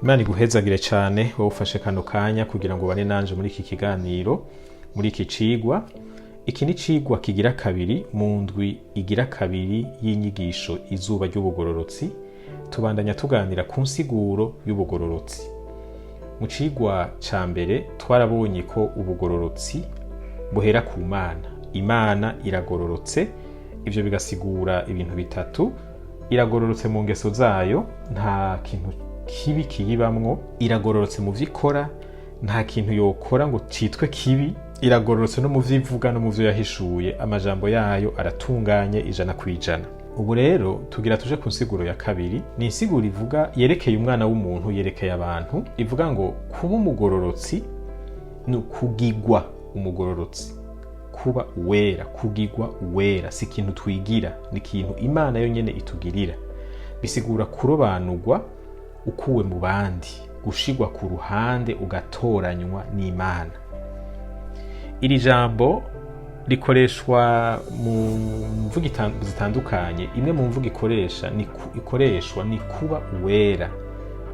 Imana iguhezagire cyane wowe ufashe kano kanya kugira ngo ubane nanje muri iki kiganiro, muri iki cigwa. Iki ni cigwa kigira kabiri mu ndwi igira kabiri y'inyigisho Izuba ry'Ubugororotsi. Tubandanya tuganira ku nsiguro y'ubugororotsi. Mu cigwa ca mbere twarabonye ko ubugororotsi buhera ku Mana. Imana iragororotse. Ivyo bigasigura ibintu bitatu: iragororotse mu ngeso zayo, nta kintu kibi kiyibamwo; iragororotse mu vyo ikora, nta kintu yokora ngo citwe kibi; iragororotse no mu vyo ivuga no mu vyo yahishuye, amajambo yayo aratunganye 100%. Ubu rero tugira tuje ku nsiguro ya kabiri. Ni insiguro ivuga yerekeye umwana w'umuntu, yerekeye abantu, ivuga ngo kuba umugororotsi ni ukugigwa umugororotsi, kuba uwera. Kugigwa uwera si ikintu twigira, ni ikintu Imana yonyene itugirira. Bisigura kurobanurwa ukuwe mu bandi, gushigwa ku ruhande, ugatoranywa n'Imana. Iri jambo rikoreshwa mu mvugo zitandukanye. Imwe mu mvugo ikoresha ni ikoreshwa ni kuba uwera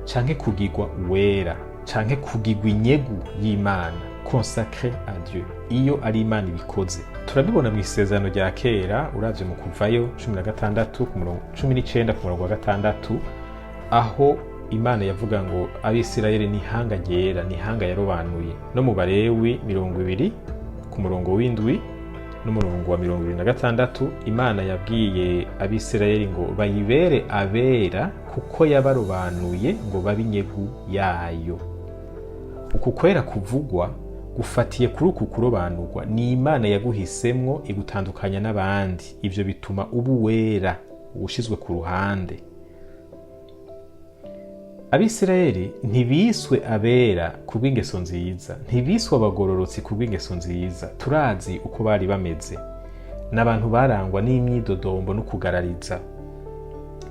canke kugigwa uwera canke kugigwa inyegu y'Imana, consacré à Dieu, iyo ari Imana ibikoze. Turabibona mu Isezerano rya Kera. Uravye mu Kuvayo 16 ku murongo 19 ku murongo wa 6, aho Imana yavuga ngo Abisirayeli ni ihanga ryera, ni ihanga yarobanuye. No mu Barewi 20 ku murongo w'7 n'umurongo wa 26, Imana yabwiye Abisirayeli ngo bayibere abera kuko yabarobanuye ngo babe inyegu yayo. Uku kwera kuvugwa gufatiye kuri uku kurobanurwa. Ni Imana yaguhisemwo, igutandukanya n'abandi. Ivyo bituma uba uwera, ushizwe ku ruhande. Abisirayeli ntibiswe abera kubw'ingeso nziza, ntibiswe abagororotsi kubw'ingeso nziza. Turazi uko bari bameze, n'abantu barangwa n'imyidodombo no kugarariza.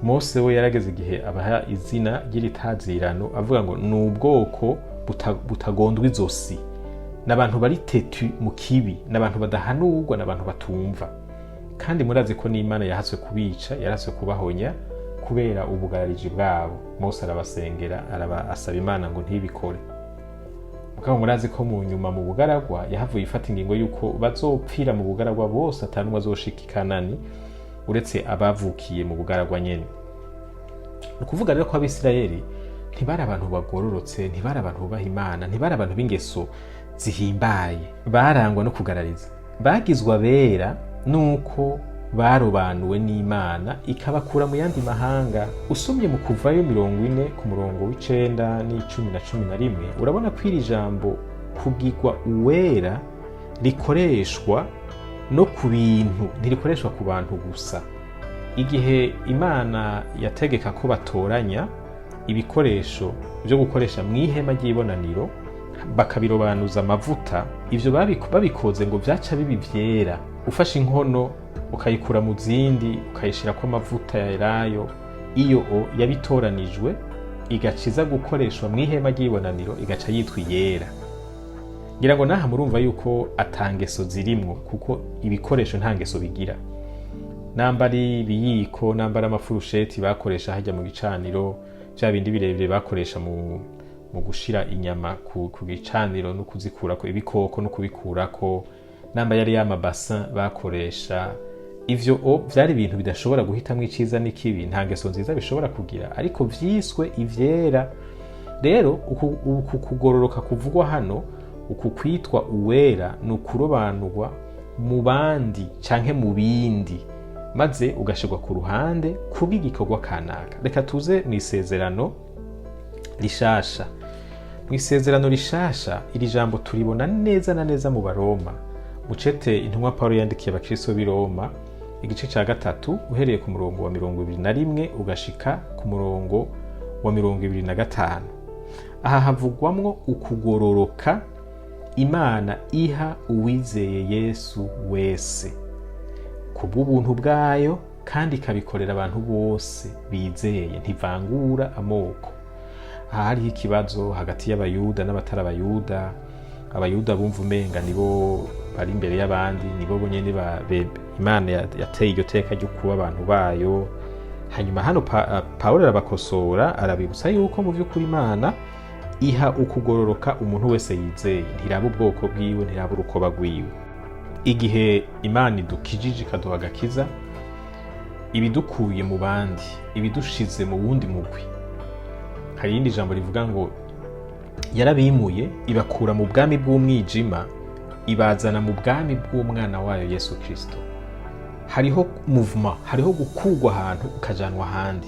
Mose we yarageze igihe abaha izina ry'iritazirano, avuga ngo ni ubwoko butagondwa izosi, n'abantu bari têtus mu kibi, n'abantu badahanurwa, n'abantu batumva. Kandi murazi ko n'Imana yahatswe kubica, yarahatswe kubahonya kubera ubugarariji bwabo. Mose arabasengera, araba asaba Imana ngo ntibikore. Mugabo murazi ko mu nyuma mu bugaragwa yahavuye ifata ingingo y'uko bazopfira mu bugaragwa bose, atanumwe azoshika i Kanani uretse abavukiye mu bugaragwa nyene. Ni ukuvuga rero ko Abisirayeli ntibari abantu bagororotse, ntibari abantu bubaha Imana, ntibari abantu b'ingeso zihimbaye, barangwa no kugarariza. Bagizwe abera nuko barobanuwe n'Imana, ikabakura mu yandi mahanga. Usomye mu Kuvayo 40 ku murongo w'9 n'icumi na 11, urabona ko iri jambo kugigwa uwera rikoreshwa no ku bintu, ntirikoreshwa ku bantu gusa. Igihe Imana yategeka ko batoranya ibikoresho byo gukoresha mu ihema ry'ibonaniro, bakabirobanuza amavuta, ivyo babikoze ngo vyaca biba ivyera. Ufashe inkono ukayikura mu zindi, ukayishirako amavuta ya elayo, iyo o yabitoranijwe, igaca iza gukoreshwa mu ihema ry'ibonaniro, igaca yitwa iyera. Ngira ngo naha murumva yuko atangeso zirimwo, kuko ibikoresho nta ngeso bigira. Namba ari ibiyiko, namba ari amafurusheti bakoresha hajya mu gicaniro, vya bindi birebire bakoresha mu gushira inyama ku gicaniro no kuzikurako ibikoko no kubikurako, namba yari ya mabasin bakoresha, ivyo o vyari ibintu bidashobora guhitamwo iciza n'ikibi, nta ngeso nziza bishobora kugira, ariko vyiswe ivyera. Rero uku kugororoka kuvugwa hano, uku kwitwa uwera, ni ukurobanurwa mu bandi canke mu bindi, maze ugashirwa ku ruhande kubw'igikorwa kanaka. Reka tuze mu Isezerano Rishasha. Mu Isezerano Rishasha iri jambo turibona neza na neza mu Baroma, mucete intumwa Paulo yandikiye abakristo b'i Roma, igice ca 3, uhereye ku murongo wa 21 ugashika ku murongo wa 25. Aha havugwamwo ukugororoka Imana iha uwizeye Yesu wese kubw'ubuntu bwayo, kandi ikabikorera abantu bose bizeye, ntivangura amoko. Aha hariho ikibazo hagati y'Abayuda n'abatari Abayuda. Abayuda bumva umenga nibo bari imbere y'abandi, nibo bonyene Imana yateye iryo teka ryo kuba abantu bayo. Hanyuma hano Pawulo arabakosora, arabibutsa yuko mu by'ukuri Imana iha ukugororoka umuntu wese yizeye, ntiraba ubwoko bwiwe, ntiraba urukoba rwiwe. Igihe Imana idukijije ikaduha agakiza, ibidukuye mu bandi, ibidushize mu wundi mugwi. Hari irindi jambo rivuga ngo yarabimuye ibakura mu bwami bw'umwijima, ibazana mu bwami bw'umwana wayo Yesu Kirisito. Hariho mouvement, hariho gukurwa ahantu ukajanwa ahandi,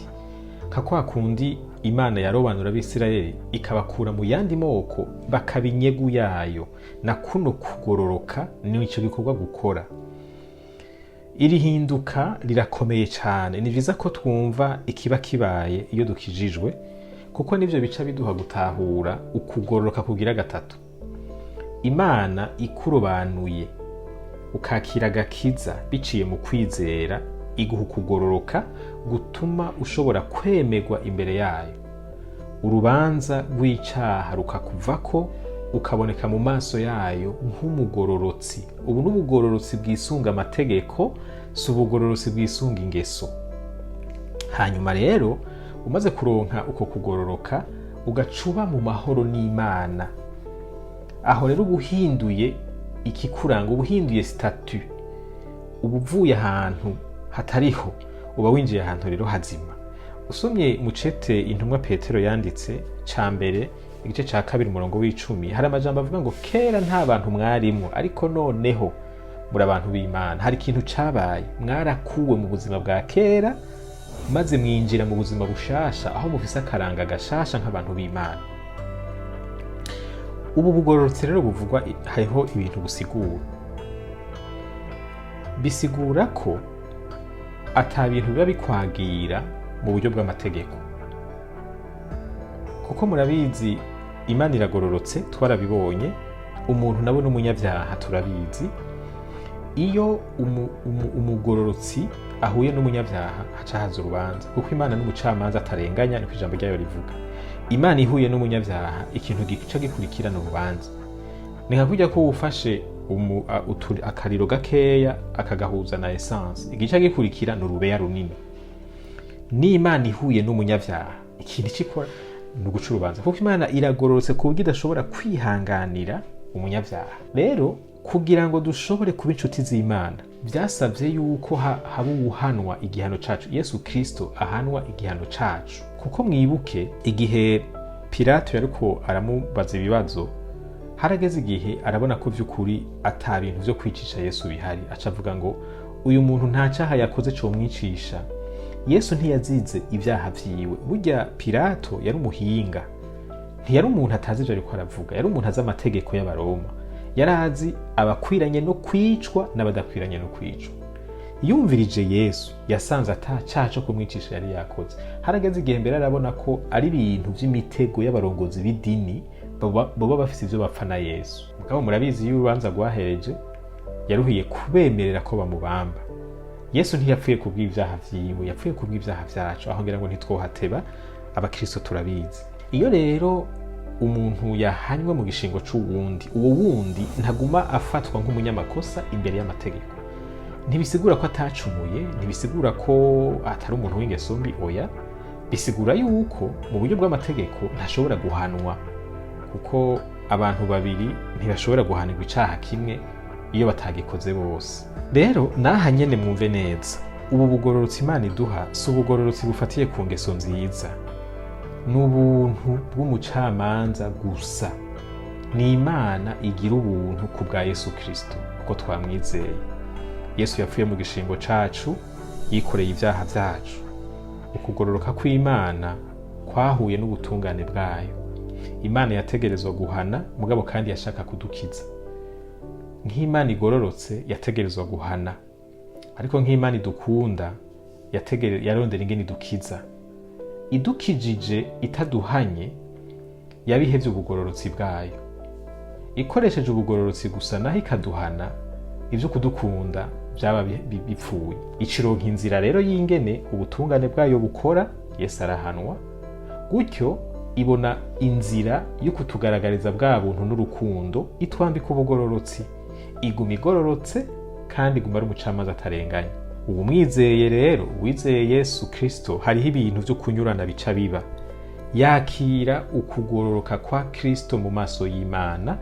nka kwa kundi Imana yarobanura Abisirayeli ikabakura mu yandi moko bakaba inyegu yayo. Na kuno kugororoka ni icyo gikorwa gukora. Iri hinduka rirakomeye cyane. Ni byiza ko twumva ikiba kibaye iyo dukijijwe, kuko nibyo bica biduha gutahura ukugororoka kugira gatatu. Imana ikurobanuye ukakira agakiza biciye mu kwizera, iguha ukugororoka gutuma ushobora kwemerwa imbere yayo, urubanza rw'icaha rukakuvako, ukaboneka mu maso yayo nk'umugororotsi. Ubu ni ubugororotsi bwisunga amategeko, si ubugororotsi bwisunga ingeso. Hanyuma rero umaze kuronka uko kugororoka, ugacuba mu mahoro n'Imana. Aho rero uba uhinduye ikikuranga, uba uhinduye statut, uba uvuye ahantu hatariho, uba winjiye ahantu rero hazima. Usomye mucete intumwa Petero yanditse ca mbere, igice ca 2, umurongo w'10, hari amajambo avuga ngo kera nta bantu mwarimwo, ariko noneho muri abantu b'Imana. Hari ikintu cabaye, mwarakuwe mu buzima bwa kera maze mwinjira mu buzima bushasha, aho mufise akaranga gashasha nk'abantu b'Imana. Ubu bugororotse rero buvugwa, hariho ibintu busigura. Bisigura ko ata bintu biba bikwagira mu buryo bw'amategeko, kuko murabizi Imana iragororotse, twarabibonye. Umuntu nawe n'umunyabyaha, turabizi. Iyo umugororotsi ahuye n'umunyabyaha, haca haza urubanza, kuko Imana n'umucamanza atarenganya, niko ijambo ryayo rivuga. Imana ihuye n'umunyabyaha, ikintu gica gikurikirana urubanza. Ni nka kurya ko ufashe akariro gakeya akagahuza na essence, igica gikurikira ni urubeya runini. N'Imana ihuye n'umunyabyaha, ikintu ikikora ni uguca urubanza, kuko Imana iragororotse ku buryo idashobora kwihanganira umunyabyaha. Rero kugira ngo dushobore kuba inshuti z'Imana, byasabye yuko haba uwuhanwa igihano cacu. Yesu Kristo ahanwa igihano cacu, kuko mwibuke igihe Pilato yariko aramubaza ibibazo, harageze igihe arabona ko vy'ukuri ata bintu vyo kwicisha Yesu bihari, aca avuga ngo uyu muntu nta cyaha yakoze comwicisha. Yesu ntiyazize ibyaha vyiwe. Burya Pilato yari umuhinga, ntiyari umuntu atazi ivyo ariko aravuga, yari umuntu azi amategeko y'Abaroma, yari azi abakwiranye no kwicwa n'abadakwiranye no kwicwa. Yumvirije Yesu, yasanze ata cyaha co kumwicisha yari yakoze. Harageze igihe mbere arabona ko ari ibintu vy'imitego y'abarongozi b'idini, boba bafise ivyo bapfa na Yesu. Mugabo murabizi, iyo urubanza rwahereje, yaruhiye kubemerera ko bamubamba. Yesu ntiyapfuye kubw'ibyaha vyiwe, yapfuye kubw'ibyaha vyacu. Aho ngira ngo ntitwohateba, abakristo turabizi. Iyo rero umuntu yahanywe mu gishingo c'uwundi, uwo wundi ntaguma afatwa nk'umunyamakosa imbere y'amategeko. Ntibisigura ko atacumuye, ntibisigura ko atari umuntu w'ingeso mbi, oya. Bisigura yuko mu buryo bw'amategeko ntashobora guhanwa, kuko abantu babiri ntibashobora guhanirwa icaha kimwe iyo batagikoze bose. Rero naha nyene mwumve neza, ubu bugororotsi Imana iduha si ubugororotsi bufatiye ku ngeso nziza, ni ubuntu bw'umucamanza gusa. Ni Imana igira ubuntu ku bwa Yesu Kristo, kuko twamwizeye. Yesu yapfuye mu gishingo cacu, yikoreye ibyaha vyacu. Ukugororoka kw'Imana kwahuye n'ubutungane bwayo. Imana yategerezwa guhana, mugabo kandi yashaka kudukiza. Nk'Imana igororotse yategerezwa guhana, ariko nk'Imana idukunda yarondera ingene idukiza. Idukijije itaduhanye, yabihevye ubugororotsi bwayo. Ikoresheje ubugororotsi gusa naho ikaduhana, ivyo kudukunda byaba bipfuye. Icironka inzira rero y'ingene ubutungane bwayo bukora. Yesu arahanwa gutyo, ibona inzira yo kutugaragariza bwa buntu n'urukundo, itwambika ubugororotsi. Iguma igororotse kandi iguma ari umucamanza atarenganya. Uwumwizeye rero, uwizeye Yesu Kristo, hariho ibintu vyo kunyurana bica biba. Yakira ukugororoka kwa Kristo mu maso y'Imana,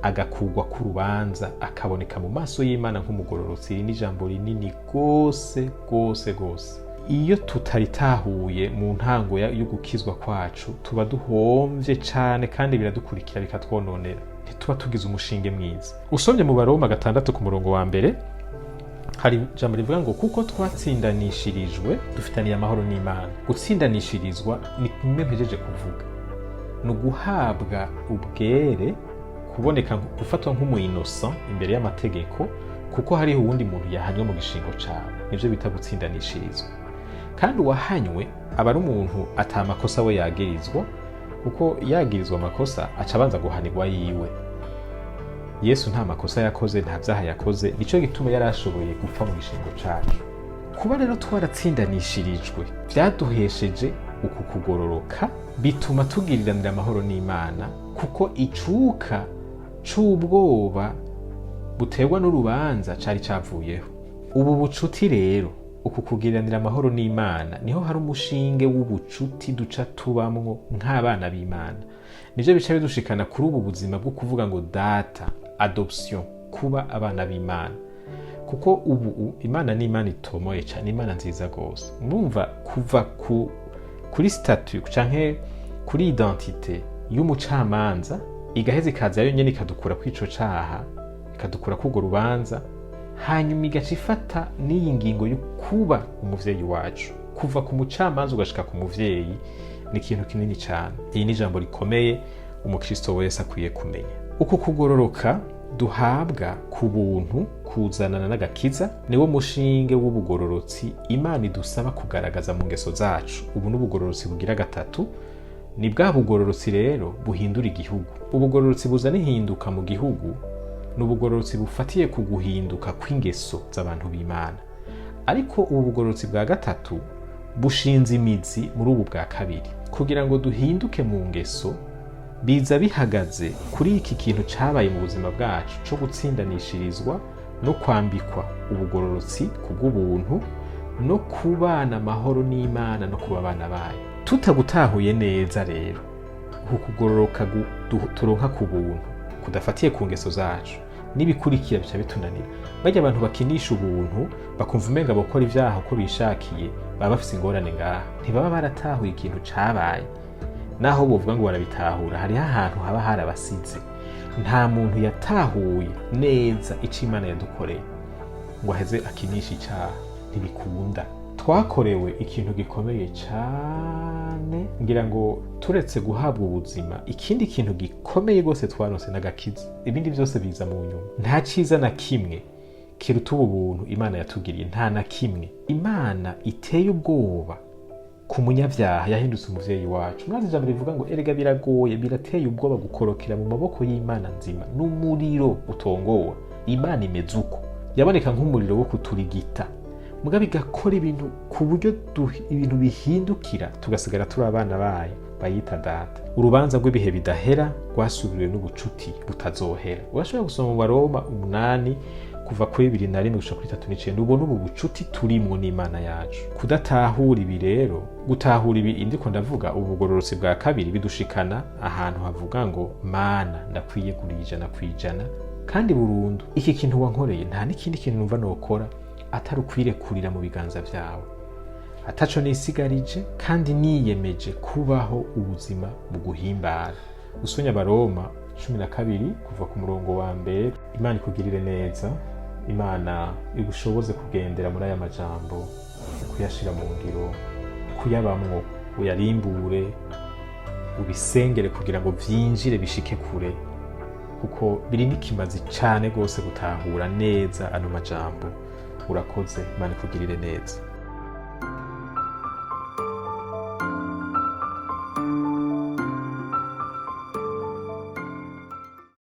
agakugwa k'urubanza, akaboneka mu maso y'Imana nk'umugororotsi. Iri ni ijambo rinini rwose rwose rwose. Iyo tutaritahuye mu ntango yo gukizwa kwacu, tuba duhomvye cane, kandi biradukurikira bikatwononera, ntituba tugize umushinge mwiza. Usomye mu Baroma 6 ku murongo wa 1, hari ijambo rivuga ngo: "Kuko twatsindanishirijwe, dufitaniye amahoro n'Imana." Gutsindanishirizwa ni kimwe mpejeje kuvuga, ni uguhabwa ubwere, kuboneka, gufatwa nk'umu innocent imbere y'amategeko, kuko hariho uwundi muntu yahanywe mu gishingo cawe. Nivyo bita gutsindanishirizwa. Kandi uwahanywe aba ari umuntu ata makosa we yagirizwa, kuko yagirizwa amakosa aca abanza guhanirwa yiwe. Yesu nta makosa yakoze, nta vyaha yakoze, nico gituma yari ashoboye gupfa mu gishingo cacu. Kuba rero twaratsindanishirijwe vyaduhesheje uku kugororoka, bituma tugiriranira amahoro n'Imana, kuko icuka c'ubwoba buterwa n'urubanza cari cavuyeho. Ubu bucuti rero, uku kugiriranira amahoro n'Imana, niho hari umushinge w'ubucuti duca tubamwo nk'abana b'Imana. Nivyo bica bidushikana kuri ubu buzima bwo kuvuga ngo "Data", adoption, kuba abana b'Imana. Kuko ubu Imana ni Imana itomoye cyane, Imana nziza rwose. Murumva, kuva kuri statut canke kuri identité y'umucamanza, igaheza ikaza yo nyene ikadukura kw'ico caha, ikadukura kw'urwo rubanza, hanyuma igaca ifata n'iyi ngingo yo kuba umuvyeyi wacu. Kuva ku mucamanza ugashika ku muvyeyi ni ikintu kinini cyane. Iyi ni ijambo rikomeye umukristo wese akwiye kumenya. Uku kugororoka duhabwa ku buntu kuzanana n'agakiza niwo mushinge w'ubugororotsi Imana idusaba kugaragaza mu ngeso zacu. Ubu n'ubugororotsi bugira gatatu. Ni bwa bugororotsi rero buhindura igihugu. Ubugororotsi buzana ihinduka mu gihugu ni ubugororotsi bufatiye ku guhinduka kw'ingeso z'abantu b'Imana. Ariko ubu bugororotsi bwa gatatu bushinze imizi muri ubu bwa kabiri. Kugira ngo duhinduke mu ngeso, biza bihagaze kuri iki kintu cabaye mu buzima bwacu co gutsindanishirizwa no kwambikwa ubugororotsi kubw'ubuntu, no kubana amahoro n'Imana, no kuba abana bayo. Tutagutahuye neza rero, uku kugororoka turonka ku buntu kudafatiye ku ngeso zacu, n'ibikurikira bica bitunanira. Barya abantu bakinisha ubuntu, bakumva umenga bakora ivyaha uko bishakiye, baba bafise ingorane ngaha. Ntibaba baratahuye ikintu cabaye. Naho bovuga ngo barabitahura, hariho ahantu haba harabasize. Nta muntu yatahuye neza ico Imana yadukoreye ngo aheze akinishe icaha, ntibikunda. Twakorewe ikintu gikomeye cane. Ngira ngo turetse guhabwa ubuzima, ikindi kintu gikomeye rwose twaronse n'agakiza. Ibindi byose biza mu nyuma. Nta ciza na kimwe kiruta ubu buntu Imana yatugiriye, nta na kimwe. Imana iteye ubwoba ku munyabyaha yahindutse umuvyeyi wacu. Murazi ijambo rivuga ngo: "Erega biragoye, birateye ubwoba gukorokera mu maboko y'Imana nzima n'umuriro utongowe." Imana imeze uko, yaboneka nk'umuriro wo kuturigita, mugabo igakora ibintu ku buryo ibintu bihindukira, tugasigara turi abana bayo bayita data. Urubanza rw'ibihe bidahera rwasubiriwe n'ubucuti butazohera. Urashobora gusoma mu Baroma 8 kuva kuri 21 gushika kuri 39, ubona ubu bucuti turimwo n'Imana yacu. Kudatahura ibi rero, gutahura ibi ndiko ndavuga, ubu bugororotsi bwa kabiri, bidushikana ahantu havuga ngo: "Mana, ndakwiyeguriye 100% kandi burundu. Iki kintu wankoreye, nta n'ikindi kintu numva nokora atari ukwirekurira mu biganza vyawe, ataco nisigarije, kandi niyemeje kubaho ubuzima buguhimbara." Usomye Abaroma 12 kuva ku murongo wa 1. Imana ikugirire neza, Imana igushoboze kugendera muri aya majambo, kuyashira mu ngiro, kuyabamwo, uyarimbure, ubisengere kugira ngo vyinjire bishike kure, kuko biri n'ikimazi cane rwose gutahura neza ano majambo. Urakoze, Imana ikugirire neza.